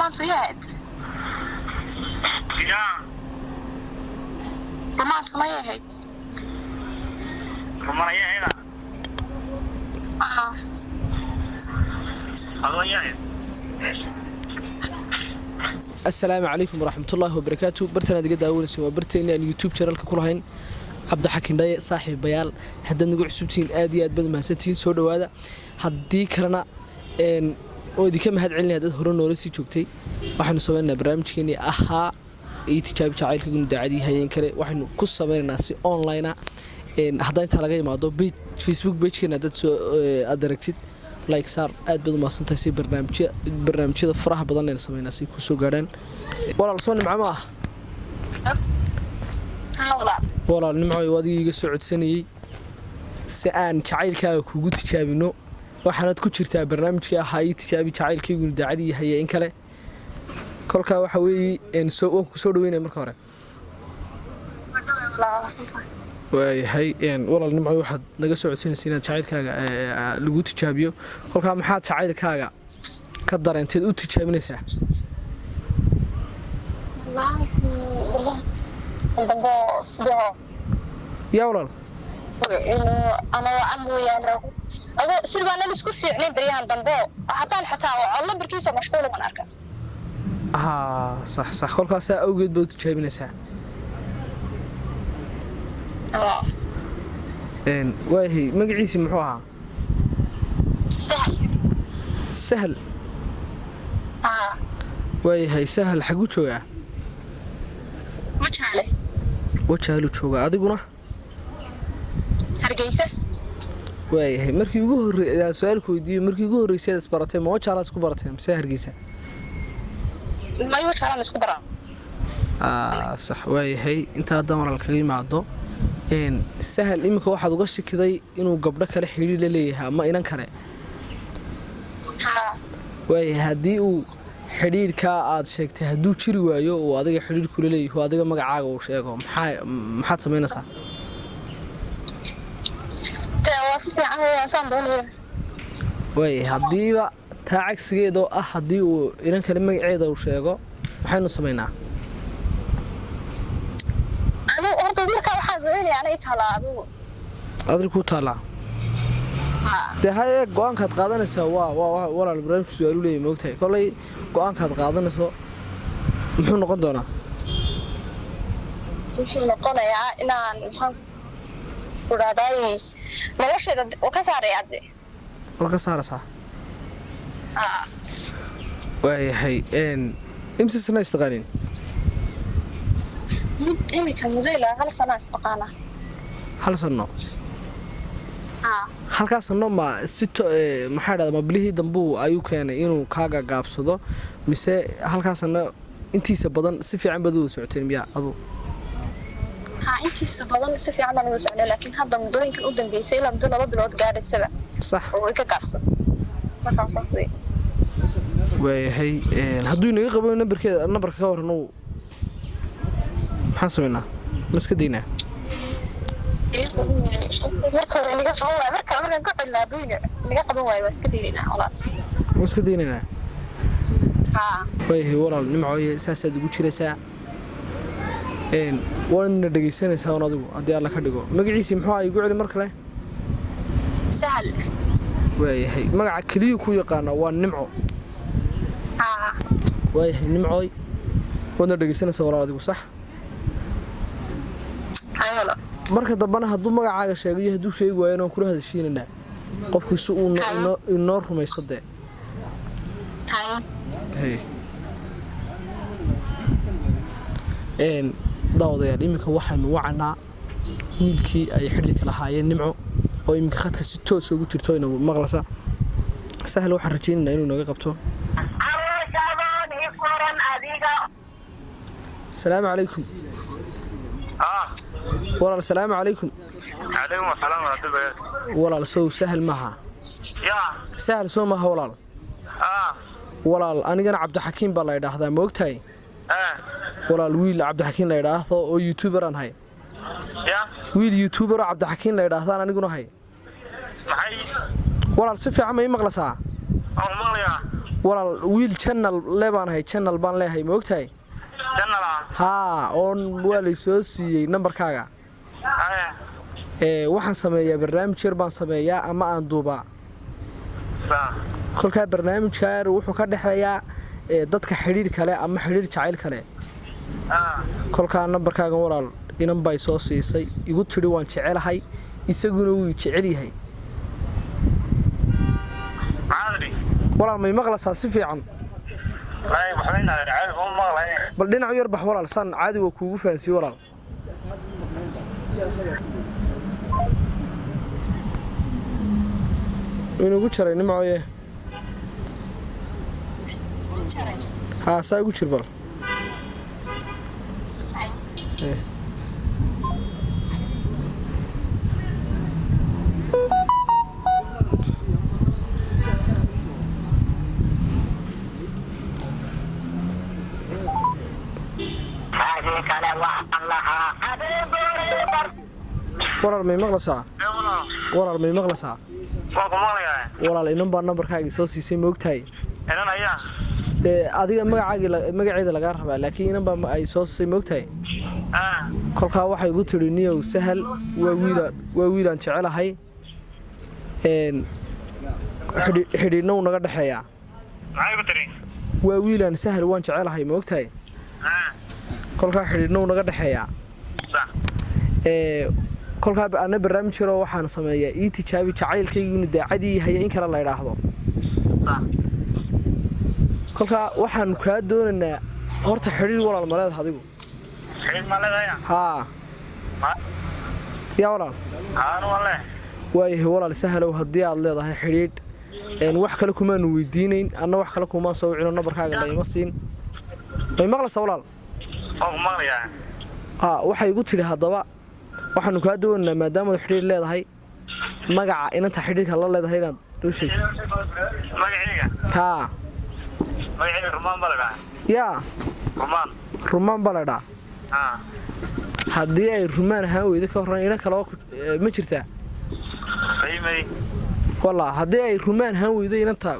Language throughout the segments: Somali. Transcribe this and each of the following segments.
Rumaantu yahayd. Yaa. Rumaantu ma yahayd? Rumaan ayaa ahayd. Aa. Adoo ayaa ahayd. Asalaamu calaykum waraxmatullaahi wabarakaatu. Bartaan aad iga daawanaysa waa barteeni aan YouTube channelka ku lahayn, Cabdixakiin Dhaye. Saaxiibayaal, haddaad nagu cusubtihiin, aad iyo aad baad mahadsantihiin, soo dhowaada. Haddii kalena oo idinka mahad celinaya dad hore noola sii joogtay. Waxaynu samaynaynaa barnaamijkeenii ahaa iyo tijaabi jacaylka gunu daacadii hayeen kale. Waxaynu ku samaynaynaa si online ah. Haddaa intaa laga imaado page, Facebook pagekeena haddaad soo aad aragtid, like saar, aad baad u mahadsantahay, si barnaamijyada faraha badan aynu samaynaa si kuu soo gaadhaan. Walaal, soo Nimco ma ah? Haa, walaal. Walaal Nimco, adigii iga soo codsanayey si aan jacaylkaaga kugu tijaabino. Waxaanaad ku jirtaa barnaamijkii ahaa ii tijaabi jacaylkaygunu daacadii haye in kale. Kolkaa waxa weeye soo waan ku soo dhaweynaya marka hore. Walaal, waa mahadsantahay. Waayahay walaal Nimco, waxaad naga soo codsanaysa inaad jacaylkaaga lagu tijaabiyo. Kolkaa maxaad jacaylkaaga ka dareenteed u tijaabinaysaa? Wallaahi, dambe sidoo Yaa walaal? Inuu ama waa mooyaane ado sida baan isku fiicnayn baryahan dambe, haddaan xataa oo lambarkiisa mashquul baan arkaa. Haa, sax sax. Kolkaasaa awgeed baad u tijaabinaysaa. Aa. Waayahay, magaciisii muxuu ahaa? Sahal. Sahal? Haa. Waayahay, Sahal xaguu joogaa? Wajaale. Wajaaluu joogaa, adiguna? Hargeysa. Waayahay, markii ugu horrey su-aalku weydiiyo, markii ugu horreysay aad isbaratay, ma Wajaalaad isku baratay mise Hargeysa? May, Wajaalaan isku baran. Sax, waayahay. Inta haddaan walaal kaga yimaado Sahal, iminka waxaad uga shakiday inuu gabdho kale xidhiir la leeyahay ama inan kale? Haa. Waayahay, haddii uu xidhiirkaa aad sheegtay hadduu jiri waayo, uu adiga xidhiir kula leeyahay, adiga magacaaga uu sheego, maxaad samaynaysaa? Dee waa si fiican weeyaan, saan doonaya. Waayahay, haddiiba taa cagsigeeda oo ah, haddii uu inan kale magaceeda uu sheego, maxaynu samaynaa? Adigu horta markaa waxaan sameynaya anay talaa adigu. Adri kuu taallaa. Haa. Dee haye, go-aankaad qaadanaysaa waa walaal, barnaamijku su-aalu leeyahy, moogtahay. Kolay go-aankaad qaadanayso muxuu noqon doonaa? Wuxuu noqonayaa inaan, maxaan ku dhahdaay, nolosheeda ka saaraya de. Waad ka saaraysaa? Haa. Waayahay, imse sana istaqaanin? Imika muddo ilaa hal sana istaqaana. Hal sano? Haa. Halkaa sano ma si maxaa dhahda, ma bilihii dambuu ayuu keenay inuu kaaga gaabsado, mise halkaa sano intiisa badan si fiican baad u wada socoteen miyaa adu? Haa, intiisa badan si fiican baan wada socnay, laakiin hadda muddooyinkan u dambeysay ilaa muddo 2 bilood gaadhaysaba oo way ka gaabsan markaa, saas wey. Waayahay, hadduu inaga qabo nambarkeeda, nambarka ka waran, uu maxaan samaynaa? Ma iska daynaa? Marka hore naga qaban waayo, marka markaan ku celnaa hadduu naga qaban waayo, waa iska daynaynaa, walaal. Ma iska daynaynaa? Haa. Waayahay walaal Nimcooye, saasaad ugu jiraysaa, waadna dhegaysanaysaa un adigu haddii Alla ka dhigo. Magaciisii muxuu ah? Igu celi mar kale. Sahal. Waayahay, magaca keliya ku yaqaana waa Nimco? Haa. Waayahay Nimcooy, waadna dhegaysanaysaa walaal adigu, sax? Haa, walaal. Marka dambena hadduu magacaaga sheego iyo hadduu sheegi waayona, waan kula hadashiinaynaa qofkii si uu inoo rumaysto dee. Haa. Hey. Daawadayaal, iminka waxaynu wacanaa wiilkii ay xidhiidhka lahaayeen Nimco, oo iminka khadka si toosa ugu jirto ina maqlasa. Sahal waxaan rajaynaynaa inuu naga qabto. Salaamu calaykum. Walaal, salaamu calaykum. Calaykum asalaam waraxmatullahi wabarakaatu. Walaal, sow Sahal maaha? Yaa. Sahal soo maaha, walaal? Ah. Walaal, anigana Cabdixakiim baa la idhaahdaa, ma ogtahay? Ah. Walaal, wiil Cabdixakiim la idhaahdo oo YouTuber aan hay. Yaa. Wiil YouTuber oo Cabdixakiim la idhaahdaan aniguna hay. Maxay? Walaal, si fiican ma ii maqlasaa? Aan maqlayaa. Walaal, wiil channel le baan ahay, channel baan leeyahay, ma ogtahay? Channel-a? Haa, oon waa laysoo siiyey nambarkaaga. Haye. Waxaan sameeyaa barnaamij yar baan sameeyaa ama aan duubaa. Sax. Kolkaa barnaamijka yar wuxuu ka dhexeeyaa dadka xidhiir kale ama xidhiir jacayl kale. Kolkaa nambarkaagan walaal inan bay soo siisay, igu tidhi waan jecelahay, isaguna wuu jecel yahay. Maxaa tidhi? Walaal, may maqlaysaa si fiican? Ay, waxba inaa caadi uma maqlay. Bal dhinac yar bax walaal, saan caadi waa kuugu fahansiiye walaal. Inugu jaray nimcooye. Haa, saa igu jir bal. Walaal, may maqlaysaa? Ee, walaal. Walaal, may maqlaysaa? Waa ku maqlayaa. Walaal, inan baa nambarkaagii soo siisay, ma ogtahay? Inan ayaa. Dee adiga magacaagii magaceeda lagaa rabaa, laakiin inan baa ay soo siisay, ma ogtahay? Kolkaa waxay igu tidhi, niyow sahal waa wiilaan, waa wiilaan jecelahay, xidhiidhna wuu naga dhexeeyaa. Maxay ku tiri? Waa wiilaan sahal waan jecelahay, ma ogtahay? Kolkaa xidhiidhna wuu naga dhexeeyaa. Sax. Kolkaa ana barnaamij yaroo waxaan sameeyaa ii tijaabi jacaylkaygu inuu daacadii yahay in kale la idhaahdo. Sax. Kolkaa waxaan kaa doonaynaa horta xidhiidh walaal ma leedahay adigu? Xidhiidh ma leedahay? Haa. Ma Yaa walaal? Aanu waan leeyahay. Waayahay walaal sahalow, haddii aad leedahay xidhiidh, wax kale kumaanu weydiinayn, anna wax kale kumaan soo wicino, nambarkaaga layma siin. May maqlaysaa walaal? Waa ku maqlayaa. Haa, waxay igu tidhi haddaba waxaanu kaa doonaynaa maadaamaad xidhiidh leedahay magaca inanta xidhiidhka la leedahay inaad noo sheegtid. Magacayga? Haa. Magacayga Rumaan baa la dhahaa. Yaa? Rumaan. Rumaan baa la dhaa? Ah. Haddii ay rumaan ahaan weydo ka horran inan kale ma jirtaa? May. Wallaa haddii ay rumaan ahaan weydo inanta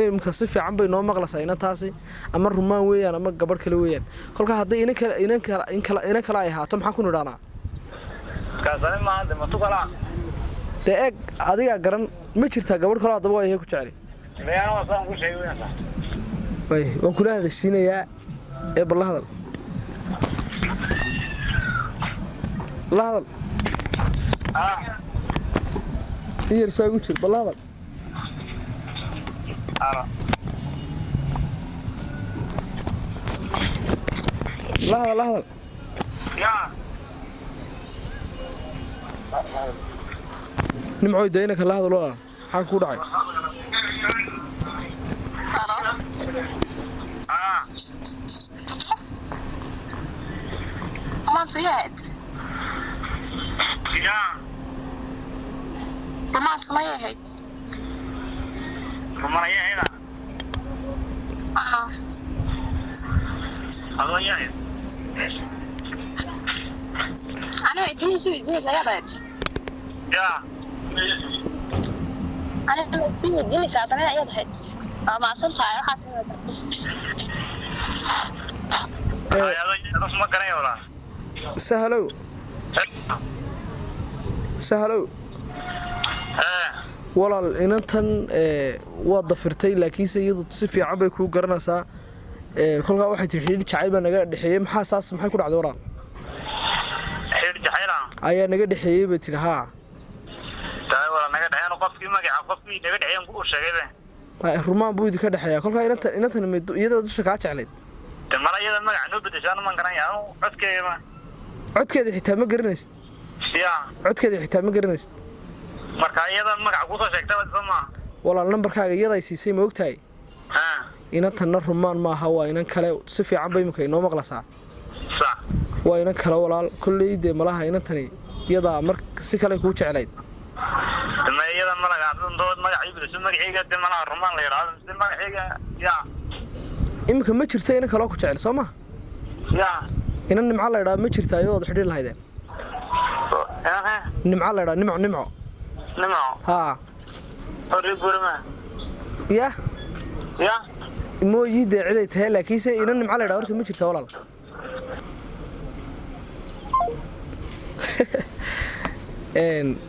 imka si fiican bay noo maqlaysaa inantaasi, ama rumaan weeyaan ama gabadh kale weeyaan. Kolkaa hadday inan kale inan kale in kale inan kale ay ahaato, maxaan ku nidhaanaa? Kaasani maaha de matu kala. Dee eeg, adigaa garan, ma jirtaa gabadh kaloo haddaba waa yahay ku jeceli? Miyaan waa saan ku sheegay weeyaan. Way waan kula hadashiinayaa ee bal la hadal, la hadal. In yar saa ugu jir, bal la hadal. Alo. La hadal, la hadal. Yaa. Nimcoy, dee inanka la hadal walaal, maxaa kugu dhacay? Halo. Maanta yahayd? Yaa. Maanta ma yahayd? Rumaan ayaa ahayd. Haa. Adoo ayaa ahayd. Aniga weydiinaysa, weydiinaysa ayaad ahayd. Yaa. Aniga sii weydiinaysa haddana ayaad ahayd. Waa mahadsan tahay, waxaa tahay. Ay, adoo ma garanaya walaal. Sahalow, sahalow. Walaal, inantan waa dafirtay, laakiinse iyadu si fiican bay kuu garanaysaa. Kolkaa waxay tiri xidhiidh jacayl baa naga dhexeeyey. Maxaa saas, maxay ku dhacday walaal? Xidhiidh jacayl ah? Ayaa naga dhexeeyey bay tidhi, haa. Tahay walaal naga dhexeeyaan qofkii magaca qofkii naga dhexeeyaan buu u sheegay be. Rumaan buu idinka dhexeeyaa. Kolkaa inantan iyada dusha kaa jeclayd. De mala iyada magaca noo bedesho, anu man garanaya anu codkeega ma. Codkeeda xitaa ma garanaysid? Yaa. Codkeeda xitaa ma garanaysid? Marka iyada magaca kusoo sheegtay soo maaha? Walaal, nambarkaaga iyaday siisay, ma ogtahay? Inantanna rumaan maaha, waa inan kale. Si fiican bay imika inoo maqlaysaa. Sax. Waa inan kale walaal. Kolley dee malaha inantani iyadaa mar si kale kuu jeclayd. Ma iyada malaga dood magaca ii bedesho, magacayga de malaha Rumaan la yidhaahdo mise magacayga yaa. Iminka ma jirta inan kaloo ku jecel, soo ma? Yaa. Inan Nimco la idhaa ma jirtaayo ood xidhiir lahaydeen? Nimco la idhaa, Nimco, Nimco. Nimco? Haa. Hore gurima. Yah. Ya. Mooyii dee ciday tahay, laakiinse inan Nimco la yidhaha horta ma jirtaa, walaal?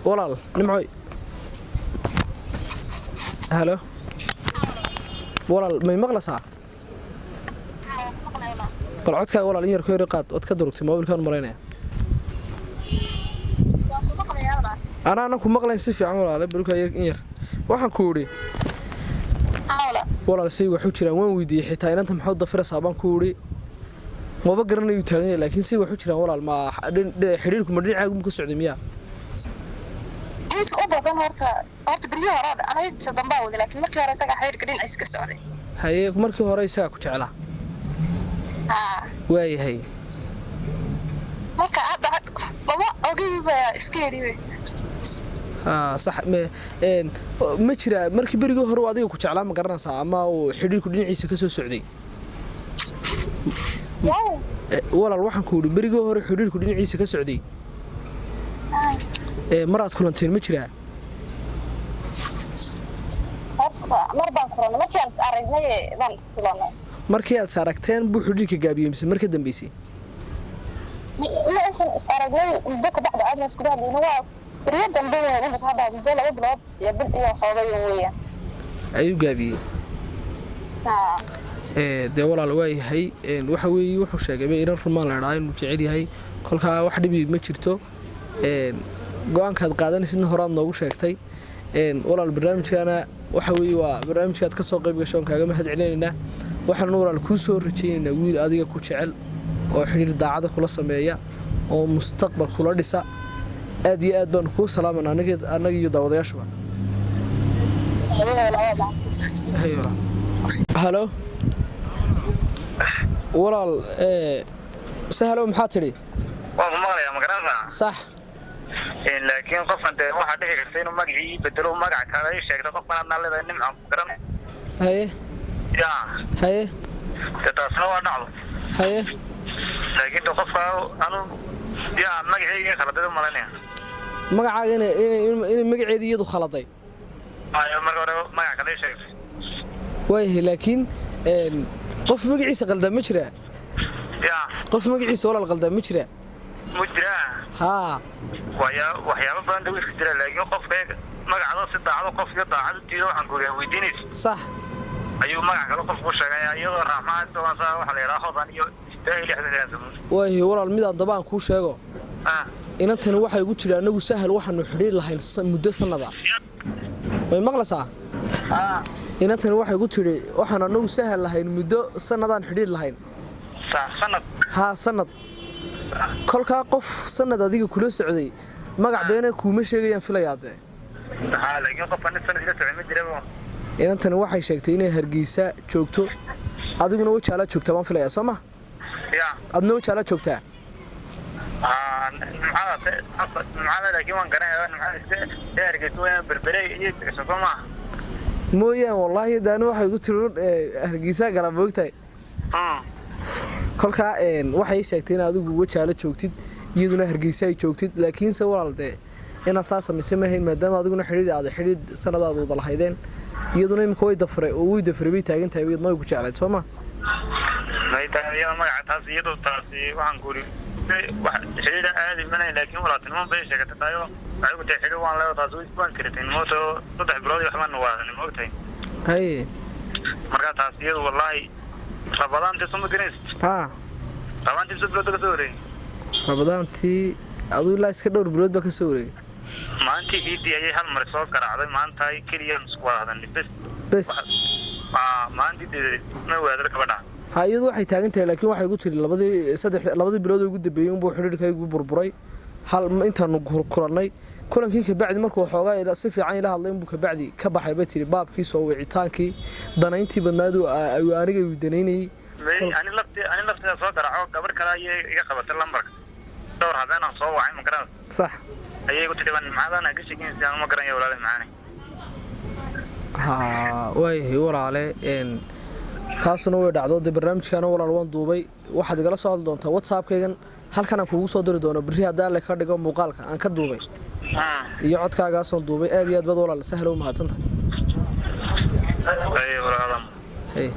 Walaal Nimcoy, halo walaal, may maqlaysaa? Bal codkaaga, walaal, in yar ku yari qaad. Waad ka durugtay moobilkaan maraynaya. Waa ku maqlayaa, walaal. Anaana ku maqlayn si fiican, walaale. Balka yar in yar waxaan ku idhi. Haa, walaal. Walaal, say waxu jiraan? Waan weydiiyey xitaa inanta maxaa u dafiraysaa baan ku idhi. Maba garanayu taagan yahay, laakiin say waxu jiraan, walaal? Ma xidhiirku ma dhinacaagu ma ka socday miyaa? Inta u badan horta beryo hore anaga inta dambaa waday, laakiin markii hore isagaa xiriirka dhinaciisa ka socday. Haye, markii hore isagaa ku jeclaa? Haa. Waayahay. Marka hadda lama ogayba iska yidhi. Haa, sax. Ma jiraa markii berigii hore uu adiga ku jeclaa, ma garanaysaa, ama uu xidhiirku dhinaciisa ka soo socday? Wow. Walaal, waxaan ku idhi, berigii hore xidhiirku dhinaciisa ka socday, maraad kulanteen ma jiraa? Horta mar baan kulanay, markii aan is aragnay baan kulanay. Markii aad is aragteen buu xidhiirka gaabiyey mise mar ka dambeysay? Ma intan is aragnay muddo ka bacdi aadna iskula hadlayna, waa beryo dambe weyn. Imika hadda muddo 2 bilood iyo bil iyo xoogay weeyaan. Ayuu gaabiyey? Haa. Dee walaal, waayahay. Waxa weeye, wuxuu sheegayba inan Rumaan la idhaa inuu jecel yahay. Kolkaa wax dhibi ma jirto. Go-aankaad qaadanaysidna horaad noogu sheegtay. Walaal, barnaamijkaana waxa weeye waa barnaamijkaad ka soo qayb gasho oon kaaga mahad celinaynaa. Waxaan walaal kuu soo rajaynaynaa wiil adiga ku jecel oo xidhiir daacada kula sameeya oo mustaqbal kula dhisa. Aad iyo aad baanu kuu salaamanaa annaga iyo daawadayaashuba. Walaal, waa mahadsantahay. Haye, walaal. Halo walaal, Sahalow, maxaa tidhi? Waan ku maqlayaa, ma garanaysaa? Sax. Laakiin qofkan dee waxaa dhici karta inuu magacii ii bedelo, magac kale ii sheegto qofkan aadna leedahay Nimco, ku garanay. Haye. Ya. Haye. Dee taasna waa dhacdo. Haye. Laakiin de qofka anu ya magaceyga khaladada u malaynaya. Magacaaga inay magaceedii iyadu khaladay? Ayo, marka hore magac kale ii sheegtay. Waayahay, laakiin qof magaciisa qaldaa ma jiraa? Ya. Qof magaciisa, walaal, qaldaa ma jiraa? Mu jiraa. Haa. Waxyaabo badan da iska jira, laakiin qofka magacdo si daacado qof iyo daacad u diido waxaan guriga weydiinaysa. Sax. Ayuu magac kale qofku sheegay iyadoo Raxmaan doonsa waxa la yidhaha Hodan iyo Istaahil Axmed. Waayahay walaal, midaan daba aan kuu sheego. Ah. Inantani waxay ugu jira anagu Sahal waxaanu xidhiir lahayn muddo sannada. May maqlaysaa? Ah. Inantani waxay ugu tidhi waxaan anagu Sahal lahayn muddo sannadaan xidhiir lahayn. Sanad? Haa, sanad. Kolkaa qof sanad adiga kula socday magac beena kuuma sheegayaan filayaa dee. Haa, laakiin qofka nin sanad ila socday ma jiraba. Inantani waxay sheegtay inay Hargeysa joogto, adiguna Wajaalaa joogtaa baan filayaa, soo ma? Ya. Adna Wajaalaa joogtaa? Haa, Nimcada Nimcada, laakiin waan garanaya Nimcada iska Hargeysa waa Berbere iyo soo ma? Mooyaan, wallaahi daani waxay ugu tiri Hargeysa gara moogtahay. Kolkaa waxay sheegtay in adigu Wajaalo joogtid, iyaduna Hargeysa ay joogtid. Laakiinse walaal, dee inaad saa samaysay maahayn, maadaama adiguna xidhiidh aad xidhiidh sanadaad wada lahaydeen, iyaduna imika way dafaray oo way dafaray bay taagan tahay, iyaduna way ku jeclayd, soo ma? Iyada magaca taas iyadu taasi waxaan ku uri wax xidhiidha aadi manay, laakiin walaatinimo bay sheegatay tayo waxay ku tahay xidhiidh waan leedahay, taas waan karatay mooto 3 bilood iyo waxbaan waadanay, moogtahay. Haye. Marka taas iyadu wallaahi Rabadaantii soo ma garanaysid? Haa. Rabadaantii soo bilood ka soo wareegay. Rabadaantii aduu ilaa iska dhowr bilood baa ka soo wareegay. Maalintii ciiddii ayay hal mar soo garaacday, maanta keliya isku wada hadalnay bes. Bes. Maalintii ma waadar gabadha. Ha, iyadu waxay taagan tahay, laakiin waxay igu tiri labadii saddex labadii bilood oo ugu dambeeyey unbuu xidhiidhkaygu burburay. Hal intaanu kulannay, kulankii kabacdi markuu xoogaa si fiican ila hadlay unbuu kabacdi ka baxay bay tiri baabkii soo wicitaankii danayntii badnayd ayuu aniga igu danaynayey. Ani lafti ani laftidaa soo garaaco, gabar kale ayay iga qabatay lambarka, dhowr habeen aan soo wacay, ma garan? Sax. Ayay igu tidhi Nimcadan ka sheekinaysa ma garanaya, walaale macaane. Ha, waayahay walaale, taasna way dhacdo dee. Barnaamijkaana walaal waan duubay. Waxaad igala soo hadli doontaa WhatsAppkaygan halkan aan kuugu soo diri doono berri haddii Alle ka dhigo muuqaalka aan ka duubay iyo codkaagaasoon duubay. Aad iyo aad baad, walaal Sahlo, u mahadsantahay. Hey.